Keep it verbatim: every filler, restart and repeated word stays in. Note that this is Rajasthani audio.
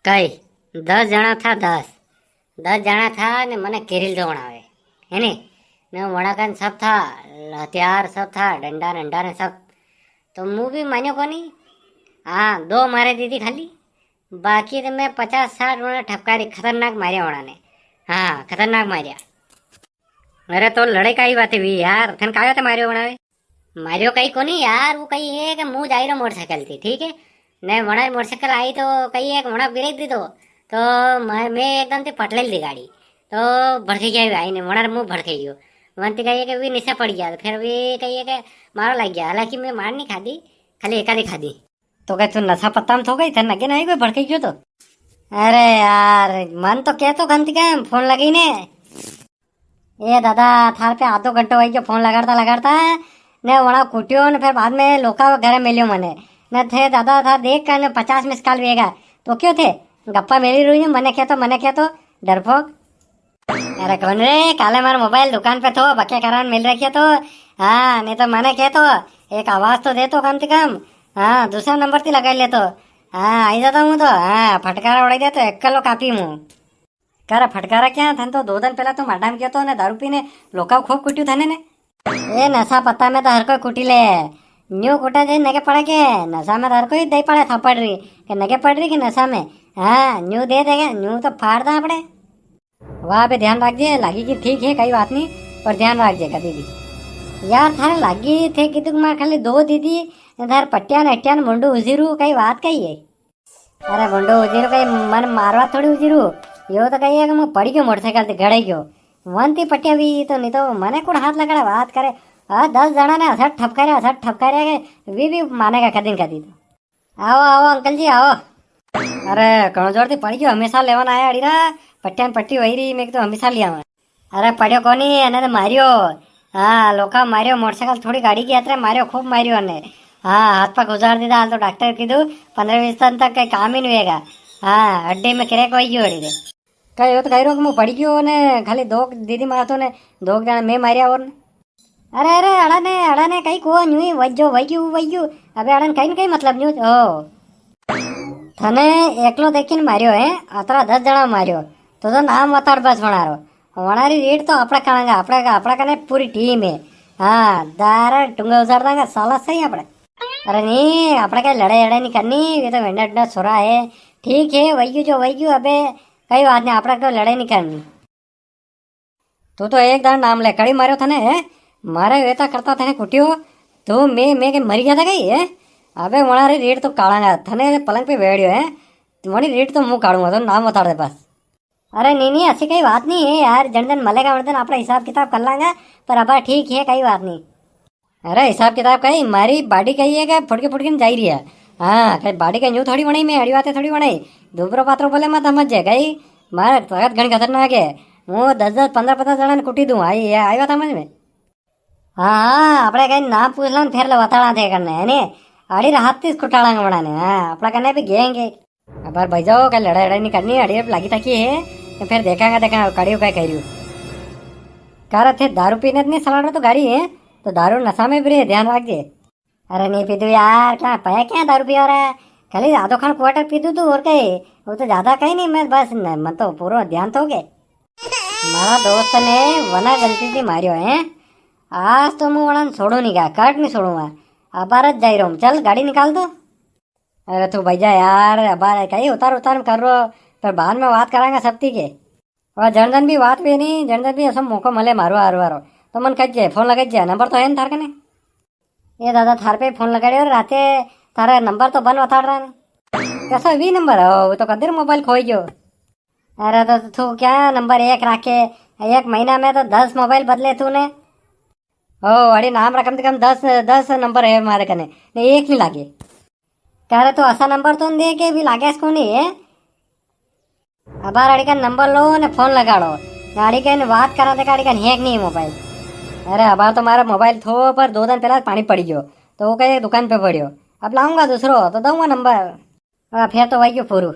कई, दस जणा था, दस। दस जणा था ने मने केरिल दो वणावे, है ने? ने वणा कन सब था, हथियार सब था, डंडा, डंडा ने सब। तो मु भी मान्यो कोनी। हाँ, दो मारे दीदी खाली, बाकी तो मैं पचास साठ वणा ठपकारी, खतरनाक मारिया वणा ने। हाँ, खतरनाक मारिया। अरे तो लड़ाई काई बात हुई यार, थन कायो ते मारियो वणावे? मारियो कई कोनी यार, वो कई है कि मु जाई रो मोटरसाइकिल थी, ठीक है? ने वणा री मोटरसाइकिल आई तो कई है कि वणा ब्रेक दी दो, तो मैं, मैं एकदम ते पटलेल दी गाड़ी, तो भड़के गया आई ने, वणा रे मु भड़के गयो। वंती कही है कि वी नीचे पड़ गया, तो फिर वी कही है कि मारो लग गया, हालांकि मैं मार नहीं खादी, खाली एकादी खादी। तो कह तू नशा पत्ता में थो गई, थे नगे नहीं कोई भड़के गयो तो? अरे यार, मन तो कहतो कम से कम फोन लगी ने। ए दादा, थार पे आधो घंटो वही गयो फोन लगाड़ता लगाड़ता, ने वणा कुटियो ने फिर बाद में लोका घरे मिलियो मने। ने थे दादा, था देख कर ने पचास मिस कॉल वेगा, तो क्यों थे गप्पा मेली रुई ने, मने क्या तो, मने क्या तो, डरपोक। अरे कौन रे, काले मार मोबाइल दुकान पे थो, बके करान मिल रखे तो। हाँ, नहीं तो मने क्या तो, एक आवाज तो दे तो कम से कम। हाँ, दूसरा नंबर ती लगाई ले तो। हाँ, आई जाता हूँ तो। हाँ, फटकारा उड़ाई दे तो, एकलो काफी हूँ। कर फटकारा क्या? थन तो दो दिन पहला तू माडा में गयो तो ने दारू पीने, लोका खूब कुट्यू थने ने। ए नशा पत्ता में तो हर कोई कुटी ले। न्यू कुटा जे नगे पड़े के, नशा में तो हर कोई दे पड़े थप्पड़ री। के नगे पड़ री के नशा में। हाँ, न्यू दे देगा, न्यू तो फाड़ दा आपड़े। वाह बे, ध्यान राख जे, लागी की ठीक है, कई बात नहीं, पर ध्यान राख जे कदी भी। यार, थारे लागी थे कीधु के मार खाली दो दीदी, थारे पट्टिया ने हट्टिया ने मुंडू उजीरू, कई बात कही है? अरे मुंडू उजीरू कई, मन मारवा थोड़ी उजीरू, यो तो कही है कि मैं पड़ी गयो मोटरसाइकिल से, गड़े गयो। वंती पट्टिया भी तो नहीं तो मने कुण हाथ लगाड़ा बात करे। आ, दस जणा ने असर ठपकारे, असर ठपकारे के वी भी मानेगा कदी न कदी तो। आओ, आओ अंकल जी, आओ। अरे, घणो जोर थी पड़ी गयो, हमेशा लेवन आया अड़ी ना, पट्टिया न पट्टी वही रही, मैं तो हमेशा लिया मैं। अरे, पड़्यो कोनी, एने तो मारियो। हाँ, लोका मारियो, मोटरसाइकिल थोड़ी गाड़ी की यात्रा मारियो, खूब मारियो अने। हाँ, हाथ पग उजाड़ दीधा, हाल तो डॉक्टर कीधु, पन्द्रह बीस दिन तक कई काम ही नहीं होएगा। हाँ, हड्डी में क्रैक वही गयो अड़ी रे। कई हो तो कई रो कि मु पड़ी गयो ने, खाली दो दीदी मारतो ने, दो जणा मैं मारिया और ने। अरे, अरे, अड़ा ने, अड़ा ने कई को न्यू ही वज्जो, वैयू, वैयू। अबे अड़ा ने कई न कई मतलब न्यू, ओ। थने एकलो देखी ने मारियो है, अतरा दस जणा मारियो। तो, तो नाम वताड़ बस वणारो। वणारी रीट तो आपड़ा खाणांगा, आपड़ा का, आपड़ा कने पूरी टीम है। हाँ, दारा टुंगा उजाड़ दांगा, साला सही आपड़ा। अरे नी, आपड़ा कई लड़ाई, लड़ाई नहीं करनी, ये तो वेंडा, वेंडा छोरा है। ठीक है, वैयू जो वैयू, अबे, कई बात नहीं, आपड़ा को लड़ाई नहीं करनी। तू तो एक दान नाम ले, कड़ी मारियो थने, है? मारे वेता करता थने कुटियो, तू मैं, मैं के मरी गया था कई, है? अबे, वणा रे रेट तो कालांगा, थने पलंग पे बैठियो है, वणी रेट तो मुंह काढ़ूंगा, तो नाम बता दे बस। अरे नहीं, नहीं, ऐसी कई बात नहीं है यार, जन जन मलेगा वण जन आपड़ा हिसाब किताब कर लांगा, पर अब ठीक है, कई बात नहीं। अरे हिसाब किताब कई, मारी बाडी कई है के फुटकी फुटकी ने जाई रही है। हाँ, कई बाडी कई न्यू थोड़ी बनाई मैं, अड़ी बातें थोड़ी बनाई। दूबरो पात्रो बोले मत समझ जे कई, मारे ताकत घणी खतरनाक है। हूँ दस दस, पन्द्रह पन्द्रह जणा ने कुटी दूँ, आई, आई बात समझ में? हाँ, हाँ, आपणे कई नाम पूछ लो ने, फेर ले बताड़ा थे करने, है ने? अड़ी रात तीस कुटाला बनाने, हाँ, आपणा कने भी गैंग है। अबार भाई जाओ, कई लड़ाई, लड़ाई नहीं करनी, अड़ी अब लागी थकी है, तो फिर देखांगा, देखांगा, कड़ियो कई करियो। कारा थे दारू पीने इतनी सलाड़ तो गाड़ी है, तो दारू नशा में भी रे, ध्यान राख जे। अरे नहीं पीदू यार, क्या पाया क्या दारू पियो रे? खाली आधो खान क्वार्टर पीदू तू और कई, वो तो ज्यादा कई नहीं, मैं बस न, मन तो पूरो ध्यान तो हो गए। मारा दोस्त ने वना गलती से मारियो है, आज तो मुँह वणा छोड़ू नहीं गा, कट नहीं छोड़ूंगा, अबार ज जाई रहूँ, चल गाड़ी निकाल दो। अरे तू भाई जा यार, अबार कई उतार उतार में कर रो, पर बाद में बात करांगा सब ती के। और जन जन भी बात भी नहीं, जन जन भी ऐसा मौको मले मारो हारवा रो, तो मन कह जे, फोन लगे जे, नंबर तो है ना थार कने? ये दादा, थार पे फोन लगाड़े और राते थारा नंबर तो बंद बता रहा है। कैसा वी नंबर है, वो तो कदर मोबाइल खोई गयो। अरे तो तू क्या नंबर एक राखे, एक महीना में तो दस मोबाइल बदले तूने। ओ, अरे नाम रा कम से कम दस, दस नंबर है मारे कने, ने एक नहीं लागे। कह रहे तो असा नंबर तो दे के भी लागे इसको नहीं है। अबार अड़ी का नंबर लो ने फोन लगाड़ो, ने अड़ी का ने बात करा देखा, अड़ी का हैक नहीं मोबाइल। अरे अबार तो मारा मोबाइल थो, पर दो दिन पहला पानी पड़ी गयो, तो वो कहे दुकान पे पड़ियो, अब लाऊंगा दूसरो तो दूंगा नंबर। हाँ, फिर तो वही क्यों फोरू।